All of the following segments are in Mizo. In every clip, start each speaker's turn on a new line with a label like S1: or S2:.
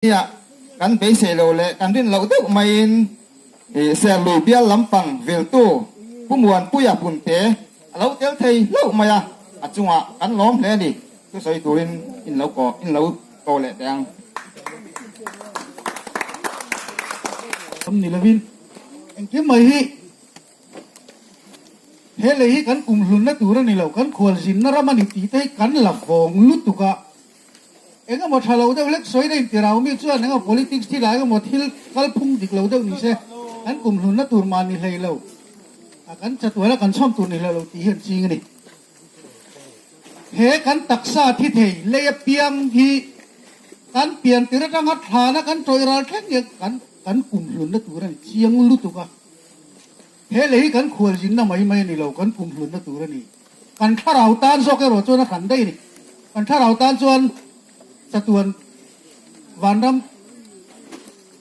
S1: Nia, kan beisei lo leh kan rin loh deuh maiin Serlui bial lampang viltu Pu Muanpuia Punte a lo tel thei hlauh mai a, a chungah kan lawm hle a ni. Thusawi turin in lo ko in lo ko leh teh ang.
S2: Awm ni lovin engkim mai hi he lei hi kan kumhlunna tur a ni lo, kan khualzinna ram a ni tih te hi kan la vawng lutuk a. Engemaw tha lo deuh hlek sawi na intirau mi chuan engemaw politics thil ah engemaw thil kalphung dik lo deuh ni se kan kumhlunna tur mah ni hlei lo a kan chatuan a kan chhawm tur ni hlei lo tih hi an ching a ni. He kan taksa thi thei lei apiang hi kan pian tir atanga thlana kan tawih ral thleng hian kan kan kumhlunna tur a ni chiang lutuk a. He lei hi kan khualzinna mai mai a ni lo, kan kumhlunna tur a ni. Kan thlarau tan zawk erawh chuan a hran daih a ni. Kan thlarau tan chuan chatuan vanram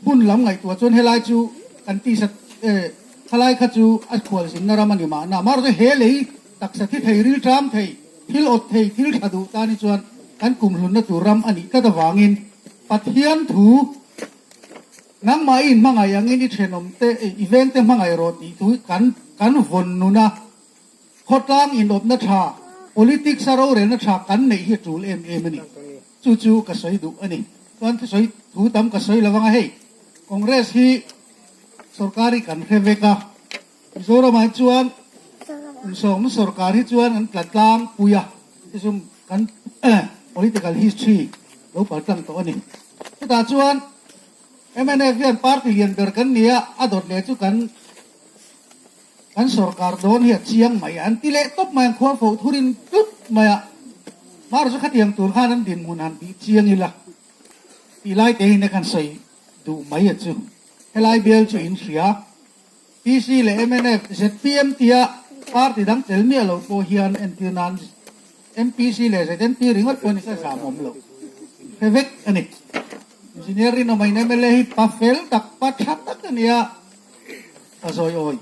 S2: hmun lam ngaihtuah chuan helai chu kan tisa eh khalai kha chu a khualzinna ram a ni mahna. Amaherawhchu he lei taksa thi thei, rilṭam thei, thil awt thei, thil tha duh tan hi chuan kan kumhlunna tur ram a nih tlat avangin Pathian thu Nangmah i inhmangaih angin i thenawmte, i vengte hmangaih rawh tih thu hi kan kan vawn nun a. Khawtlang inawpna tha, politics a rorelna tha kan neih hi a tul em em a ni. Chu chu ka sawi duh a ni. Chuan thusawi thu tam ka sawi lo vang a, hei Congress hi sorkar hi kan hre vek a, Mizoramah hi chuan insawmna sorkar hi chuan an tla tlangpui a, chu chu kan political history lo pal tlang tawh a ni. Chutah chuan mnf hian party lian ber kan ni a, a dawt leh chu kan Kan sorkar dawn hi a chiang mai a, an ti leh tawp mai, an khuar fo thurin tlut mai a, Mar chu khatiang tur khan an dinhmun han tih chiang ila tih lai te hian kan sawi duh mai a chu. Helai bial chu in hria, PC leh mnf, zpm tia party dang tel miah lo pawh hian entir nan MPC leh ZNP ringawt pawh ni se zam awm lo hre vek a ni. Engineer rinawm in mla hi pa fel tak, pa tha tak a ni a. Ka zawi awi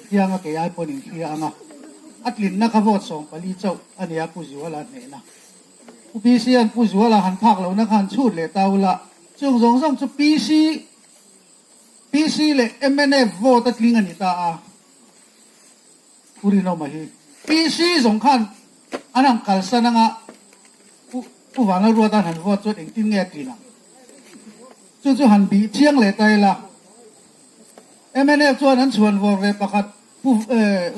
S2: thiang a kei ai pawn in hria ang a, a tlinna kha vote 14 chauh a nia Pu Zuala hnehna. Pu PC an Pu Zuala han phak lohna kha han chhut leh ta ula, chung zawng zawng chu PC PC leh mnf vote a tling a ni ta a, Pu Rinawma hi PC zawng khan an han kalsan anga Pu Pu Vanlalruata an han vote chuan engtin nge a tlin ang? Chu chu han bih chiang leh ta ila. Mnf chuan an chhuan vawr ve pakhat Pu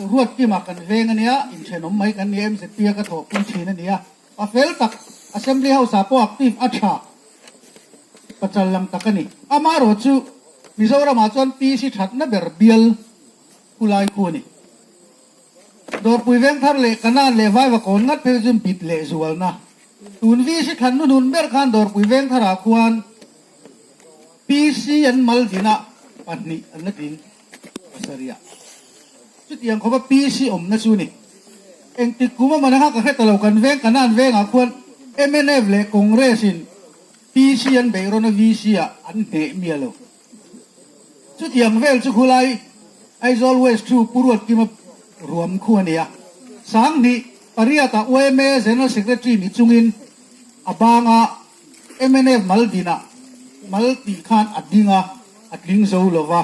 S2: Ruatkima kan veng a nia, inthenawm mai kan ni a, MZP a ka thawhpui thin a nia. Pa fel tak, Assembly House ah pawh active a tha, pachal lang tak a ni. Amaherawh chu Mizoramah chuan PC thatna ber bial khulai khu a ni. Dawrpui Vengthar leh Kanan leh Vaivakawn ngat phei chu bit leh zualna. Tun VC thlan hnuhnun ber khan Dawrpui Vengtharah khuan PC an mal dinah pahnih an la tling pasarih. Chutiang khawpa PC awmna chu ni. Engtik kum a man anga ka hre ta lo kan veng Kanan vengah khuan mnf leh Congress in PC an beih rawn a VC ah an hneh miah lo. Chutiang vel chu khulai Aizawl West chu Pu Ruatkima ruam khu a ni a. 2008 ah yma General Secretary ni chungin a banga mnf mal dinah mal tih khan a ding a, a tling zo lo va.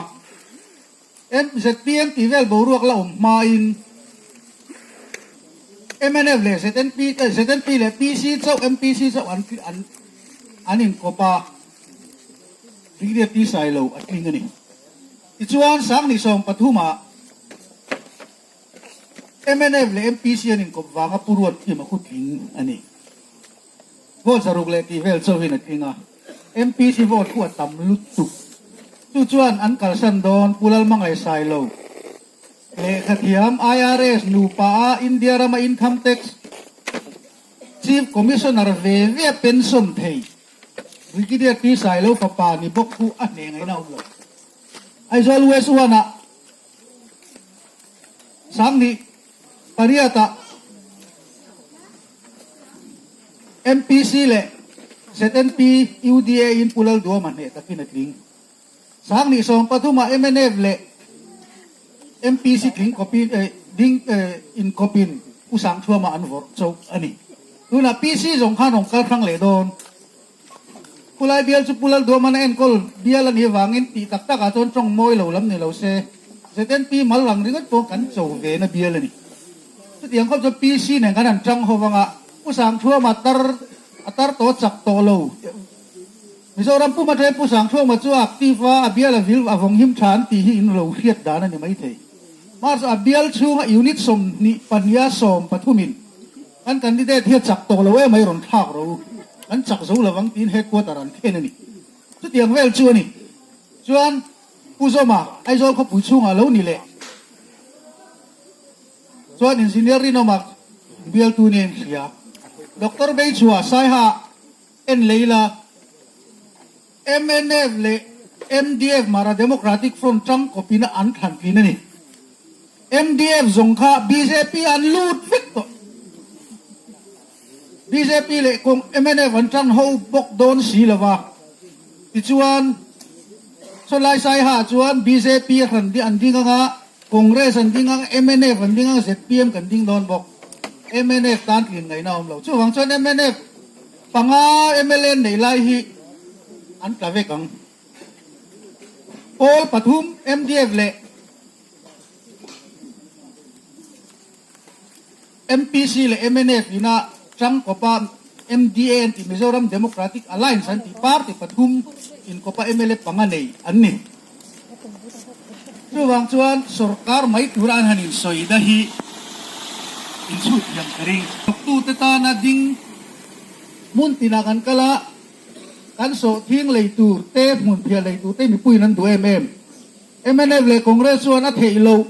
S2: ZPM tih vel boruak la awm hmain mnf leh ZNP ZNP leh PC chauh MPC chauh an an an inkawp a, Brigadier T Sailo a tling a ni. Tichuan 2013 ah mnf leh MPC an inkawp vanga Pu Ruatkima khu tling a ni. Vote 600 leh tih vel chauhin a tling a, MPC vote khu a tam lutuk. Chu chuan an kalsan dawn Pu Lalmangai Sailo, lehkhathiam IRS nupa a India rama Income Tax Chief Commissioner ve ve a pension thei Brigadier T Sailo fapa ni bawk khu a hneh ngaihna a awm lo. Aizawl West 1 ah 2008 ah MPC leh ZNP UDA in Pu Lalduama hneh takin a tling. 2013 ah mnf leh MPC tling kawpin eh ding eh inkawpin Pu Sangthuama an vawrh chauh a ni. Tunah PC zawng khan rawn kal hrang leh dawn. Khulai bial chu Pu Lalduaman a enkawl bial a nih avangin tih tak takah chuan tawng mawi lo lam ni lo se, ZNP mal lang ringawt pawh kan cho ve na bial a ni. Chutiang khawp chuan PC nen kan han tang ho vanga Pu Sangthuama tar a tar tawh chak tawh lo. Mizoram pum atangin Pu Sangthuama chu a active a, a bial a vil a vawng him tha an tih hi in lo hriat dan a ni maithei. March a bial chhunga unit 22 a 13 in Kan candidate hi a chak tawh lo em mai rawn thlak ro u, kan chak zo lovang tiin headquarter an khen a ni. Chutiang vel chu a ni. Chuan Pu Zawma Aizawl khawpui chhungah lo ni leh chuan Engineer Rinawma bialtu nia inhria Doctor Beichhua Saiha en lei la mnf leh MDF Mara Democratic Front tang kawpin an thlan tlin a ni. MDF zawng kha bjp an lut vek tawh. Bjp leh kawng mnf an tan ho bawk dawn si lo va. Tichuan Sawlai Saiha chuan bjp a hran an ding anga, Congress an ding anga, mnf an ding anga, zpm kan ding dawn bawk. Mnf tan tlin ngaihna a awm lo. Chuvang chuan mnf panga mla an neih lai hi an tla vek ang. Pawl pathum MDF leh MPC leh mnf ina tangkawpa MDA an tih Mizoram Democratic Alliance an tih party pathum inkawpa mla panga nei an ni. Chuvang chuan sorkar mai tura an han insawi na hi inchhut thiam ka ring. Thawktute tana ding hmun tinah kan kal a, kan sawhthing lei tur te, hmunphiah lei tur te mipuiin an duh em em. Mnf leh Congress chuan a theih loh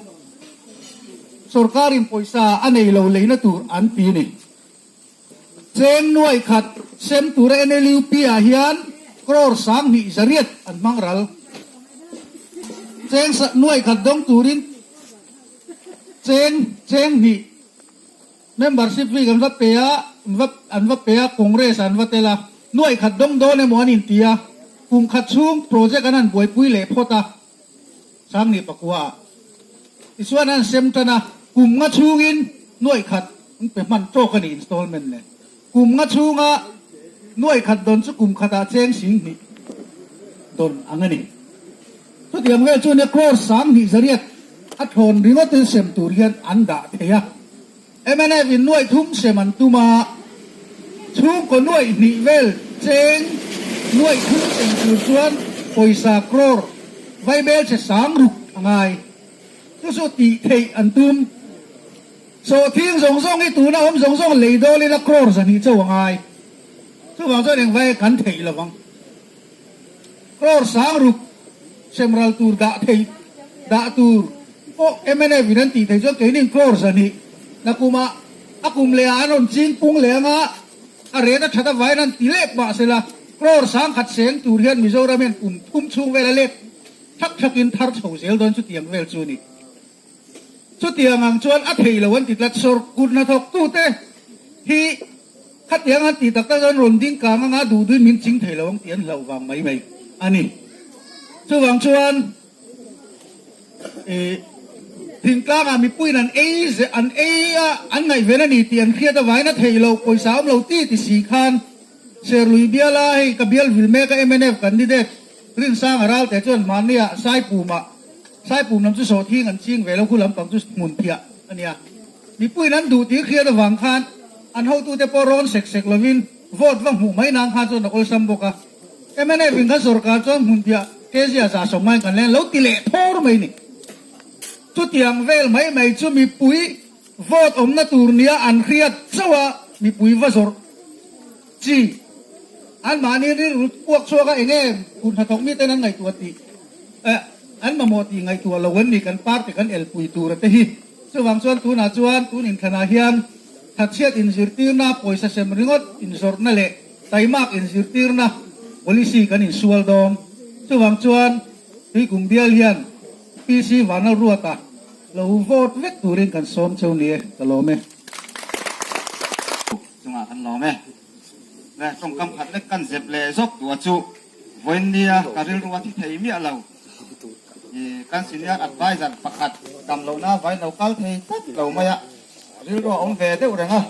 S2: sorkarin pawisa a nei lo leina tur an ti a ni. Cheng nuai khat sem tura NLUP ah hian crore 2000 zariat an hmang ral. Cheng nuai khat dawng turin cheng cheng hnih membership fee kan va pe a, an va pe a, Congress an va tel a, nuai khat dawng dawn emaw an inti a, kum khat chhung project an han buaipui leh phawt a. 2000 ah tichuan an sem tan a, kum nga chhungin nuaih khat an pe hman tawk a ni installment nen. Kum nga chhunga nuaih khat dawn chu kum khatah cheng 2000 dawn ang a ni. Chutiang vel chu nia crore 2000 zariat a thawn ringawtin sem tur hian an dah thei a. Mnf in nuaih thum sem an tum a, chhungkaw nuaih hnih vel cheng nuaih thum sem tur chuan pawisa crore vaibel che sang ruk a ngai. Chu chu tih theih an tum. Sawhthing zawng zawng hi tuna awm zawng zawng lei dawl ila crore 200 chauh a ngai. Chuvang chuan engvai kan theih lo vang. Crore sang ruk sem ral tur dah theih dah tur pawh mnf in an tih theih chuan keinin crore 200 na kumah a kum leh ah an rawn ching pung leh anga a ret a that avaiin an ti lep mah sela crore 1000 seng tur hian Mizoram hian kum thum chhung vel a lep thak thakin thar chho zel dawn chutiang vel chu a ni. Chutiang ang chuan a thei lo an ti tlat. Sawrkut hnathawktute hi khatiang an tih tak tak chuan rawn ding kang anga duh duhin min ching thei lo ang tih an hlauh vang mai mai a ni. Chuvang chuan ih thingtlangah mipuiin an ei an ei a an ngaihven a ni tih an hriat avangin a thei lo pawisa awm lo ti ti si khan Serlui biala hei ka bial vil mek a mnf candidate Rinsanga Ralte chuan hmahniah Saipumah Saipum lam chu sawhthing an ching ve lo, khu lampang chu hmun phiah a nia. Mipuiin an duh tih hriat avang khan an hotute pawh rawn sek sek lovin vote va hmuh mai nan khan chuan a awlsam bawk a. Mnf in khan sorkar chuan hmun phiah kg za sawm ngaiin kan leng lo ti leh thawr mai ni. Chutiang vel mai mai chu mipui vote awmna tur nia an hriat chauh a mipui va zawrh chi. Anmahni rilru puak chhuak a eng nge kut hnathawk miten an ngaihtuah tih eh an mamawh tih ngaihtuah lo an ni kan party kan elpui tur a te hi. Chuvang chuan tunah chuan tun inthlanah hian thatchhiat inzirtirna, pawisa sem ringawt inzawrhna leh taimak inzirtirna policy kan insual dawn. Chuvang chuan Tuikum bial hian PC Vanlalruata lo vote vek turin kan sawm cheu ni e, ka lawm e.
S1: Chungah kan lawm e. Le tawngkam khat lek kan zep leh zawk duh a chu vawiinnia ka rilru a thi thei miah lo. I kan senior advisor pakhat dam lohna vawiin lo kal thei tlat lo mai a, rilru a awm ve deuh reng a,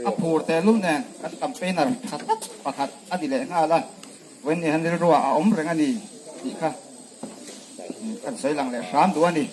S1: a phur tehlul nen kan campaigner tha tak pakhat a ni leh nghal a. Vawiin ni hian rilruah a awm reng a ni tih kha kan sawi lang leh hram duh a ni.